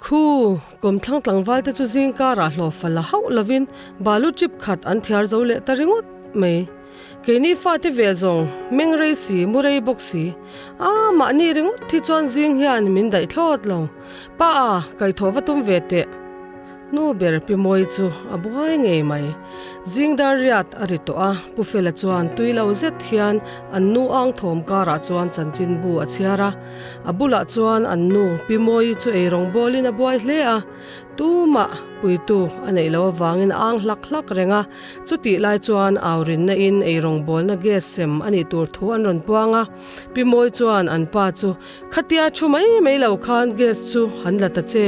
Khu, kawmthlang tlangval te chu zing karah hlawhfa la hauh lovin balu trip khat an thiar zo leh ta ringawt mai. Keini fate ve zawng, meng rei si, mu rei bawk si. A, mahni ringawt hi chuan zing hian min daih thlawt lo. Pa a, kaihthawh va tum ve teh. Nu ber Pi Mawi chu a buai ngei mai. Zing dar riat a ri tawh a, Pu Fela chuan tui lo zet hian an nu ang thawm karah chuan chanchin bu a chhiar a. A bulah chuan an nu Pi Mawi chu eirawng bawlin a buai hle a, tumah puitu a neih loh avangin a ang hlak hlak reng a. Chutih lai chuan au rinna in eirawng bawlna gas sem a nih tur thu an rawn puang a. Pi Mawi chuan an pa chu Khatia thu mai mai lo khan gas chu han la ta che,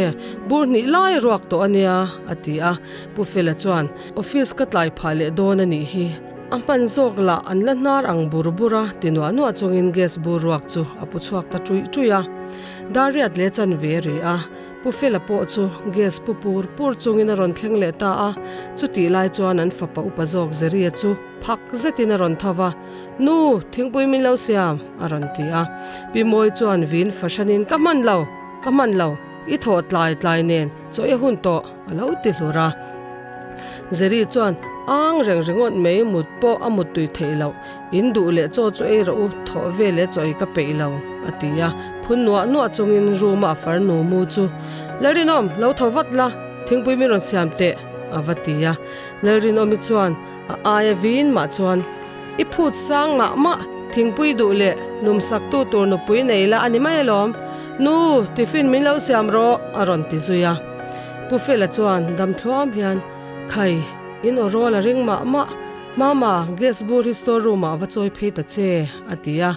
bur hnih lai ruak tawh a nia, a ti a. Pu Fela chuan, Office ka tlai phah leh dawn a nih hi. A hman zawk lah an la hnar ang bur bur a, ti nuah nuah chungin gas bur ruak chu a pu chhuak ta ṭuih ṭuih a. Dar riat leh chan ve ri a. Pu Fela pawh chu gas pu pur pur chungin a rawn thleng leh ta a. Chutih lai chuan an fapa upa zawk Zeria chu phak zetin a rawn tho va. Nu, thingpui min lo siam, a rawn ti a. Pi Mawi chuan vin fahranin, Ka hman lo, ka hman lo, i thawh tlai tlai nen chaw i hun tawh, a lo ti hlur a. Zeri chuan, Ang reng ringawt mai mut pawh a mut tui theih loh, in duh leh chaw chu ei rawh u, thawh ve leh chaw ei ka peih lo, a ti a. Phun nuah nuah chungin room-a a farnu mu chu, Lalrinawm, lo tho vat la, thingpui min rawn siam teh, a va ti a. Lalrinawmi chuan a aia vin mah chuan, I phut sang mah mah, thingpui duh leh lumsaktu tur nupui nei la a ni mai alawm. Nu, tiffin min lo siam rawh, a rawn ti zui a. Pu Fela chuan dam thluam hian, Khai, in aw rawl a ring mah mah. Mama, gas bur hi store room ah va chawi phei ta che, a ti a.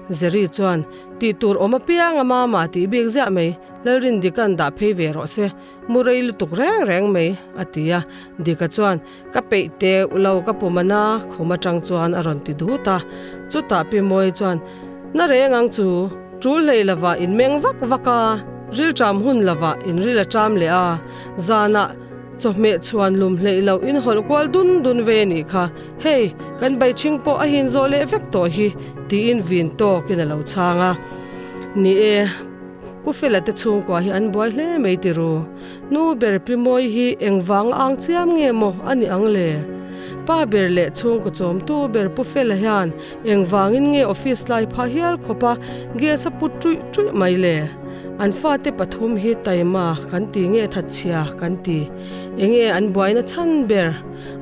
Jerry chuan, Tih tur awm apiang a mama tih bik ziah mai, Lalrindikan dah phei ve rawh se. Mu rei lutuk reng reng mai, a ti a. Dika chuan, Ka peih teuh lo ka pum ana, khum atang chuan a rawn ti dut a. Chutah Pi Mawi chuan, Na reng ang chu, tul hlei lovah in meng vak vak a, ril ṭam hun lovah in ril a ṭam leh a, zanah chawhmeh chhuan lum hleih loh in hawlh kual dun dun ve a nih kha, hei, kan baichhing pawh a hin zawh leh vek tawh hi, tiin vin tawkin a lo chhang a. Ni e. Pu Fela te chhungkua hi an buai hle mai ti ru. Nu ber Pi Mawi hi engvang a ang chiam nge maw a ni ang le? Pa ber leh chhungkaw chawmtu ber Pu Fela hian engvangin nge office lai phah hial khawp a gas a put ṭuih ṭuih mai le? An fate pathum hi taima kan ti nge thatchhia kan ti? Enge an buaina chhan ber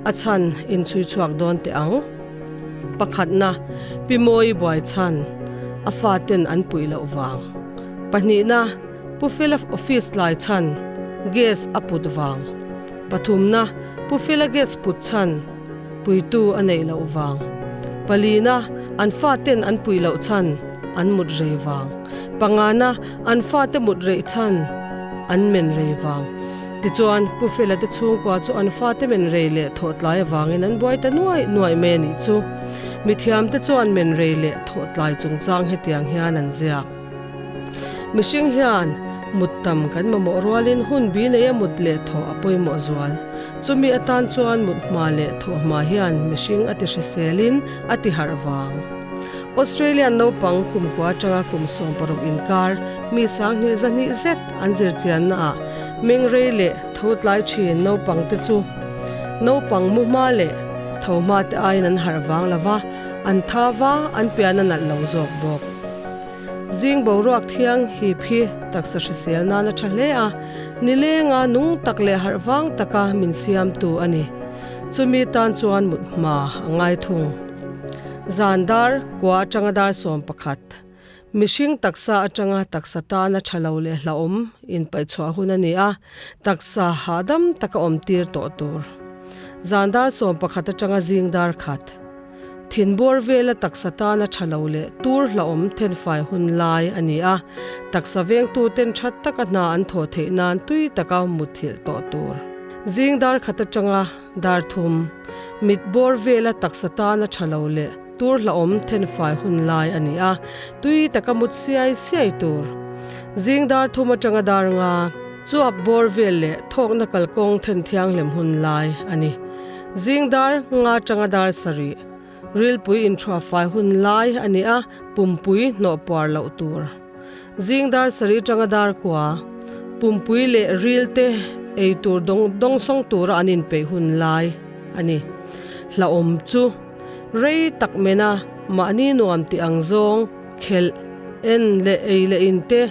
a chhan inchhui chhuak dawn teh ang? Pakhatna, Pi Mawi buai chhan, a faten an puih loh vang. Pahnihna, Pu Fela office lai chhan, gas a put vang. Pathumna, Pu Fela gas put chhan, puitu a neih loh vang. Palina, an faten an puih loh chhan, an mut rei vang. Pangana, an fate mut reih chhan, an men rei vang. Tichuan, Pu Fela te chhungkua chu an fate men rei leh thawh tlai avangin an buai ta nuaih nuaih mai a nih chu. Mithiamte chuan men rei leh thawh tlai chungchang hetiang hian an ziak. Mihring hian mut tam kan mamawh rualin hun bi neia mut leh thawh a pawimawh zual. Chumi atan chuan mut hma leh thawh hma hian mihring a ti hriselin a ti harh vang. Australian naupang kumkua atanga kum 60 inkar mi sanghnih zahnih zet an zirchiannaah mengrei leh tho tlai thin naupangte chu naupang mu hma leh tho hma te aiin an harh vang lo va, an tha va, an pian a nalh lo zawk bawk. Zing boruak thiang hip hi taksa hrisel nan a tha hle a, nilenga nung tak leh harh vang taka min siamtu a ni. Chumi tan chuan mut hma a ngai thung. Zan dar kua atanga dar 11, mihring taksa atanga taksa tana tha lo leh hlauhawm inpaihchhuah hun a ni a, taksa hahdam taka awm tir tawh tur. Zan dar 11 atanga zing dar khat, thinbawr vela taksa tana tha lo leh tur hlauhawm thenfai hun lai a ni a, taksa vengtuten that taka hna an thawh theih nan tui taka muthilh tawh tur. Zing dar khat atanga dar thum, mit bawr vela taksa tana tha lo leh tur hlauhawm thenfai hun lai a ni a, tui taka mut siai siai tur. Zing dar thum atanga dar nga, chuap bawr vel leh thawkna kalkawng then thianghlim hun lai a ni. Zing dar nga atanga dar sarih, rilpui inthuahfai hun lai a ni a, pumpui hnawh puar loh tur. Zing dar sarih atanga dar kua, Pumpui leh ril te ei tur dawngsawng tura an inpeih hun lai a ni. Hlauhawm chu rei tak mena mahni nuam tih ang zawng khelh, en leh ei leh in te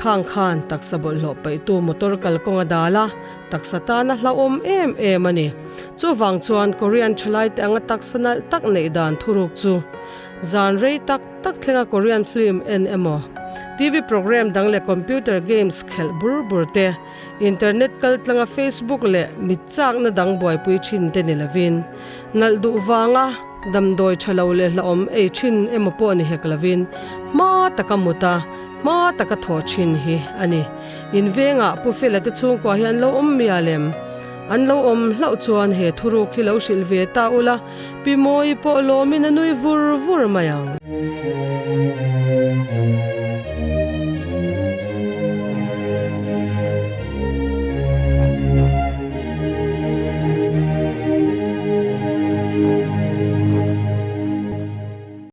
khang khan taksa bawlhhlawh paihtu motor kalkawng a dal a, taksa tana hlauhawm em em a ni. Chuvang chuan Korean thalaite anga taksa nalh tak neih dan thuruk chu zan rei tak tak thlenga Korean film en emaw, TV program dang leh computer games khelh bur bur te, internet kal tlanga Facebook leh mit chakna dang buaipui thin te ni lovin, nalh duh vanga damdawi tha lo leh hlauhawm ei thin emaw pawh ni hek lovin hma taka mut a, hma taka thawh thin hi a ni. In vengah Pu Fela te chhungkua hi an lo awm mial em? An lo awm hlauh chuan he thuruk hi lo hrilh ve ta ula, Pi Mawi pawh lawmin a nui vur vur mai ang.